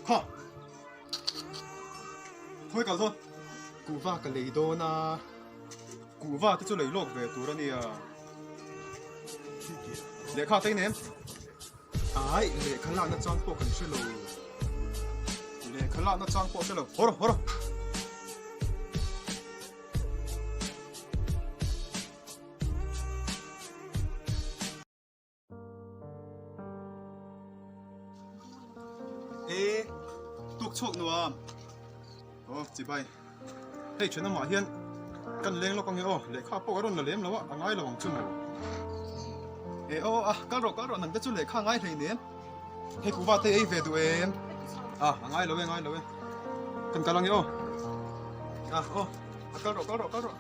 Kha! Khawi kal dawn? Kuhva ka lei dawn a, kuhva te chu lei lawk ve tur a nia. Lehkha te i nem? Ai, lehkha lakna chang pawh kan hre lo. Lehkha lakna chang pawh hre lo. Haw rawh, haw rawh. E, tuk chhuak nuam. Aw, chibai. Hei thenawmah hian kan leng lawk ange aw, lehkha pawh ka rawn la lem lo a, a ngai lo ang chu maw. E aw a, kal rawh kal rawh nang te chu lehkha a ngai hlei nen. Hei kuhva te ei ve duh em? A, a ngai lo e, ngai lo e. Kan kal ange aw. A, aw, a kal rawh kal rawh kal rawh.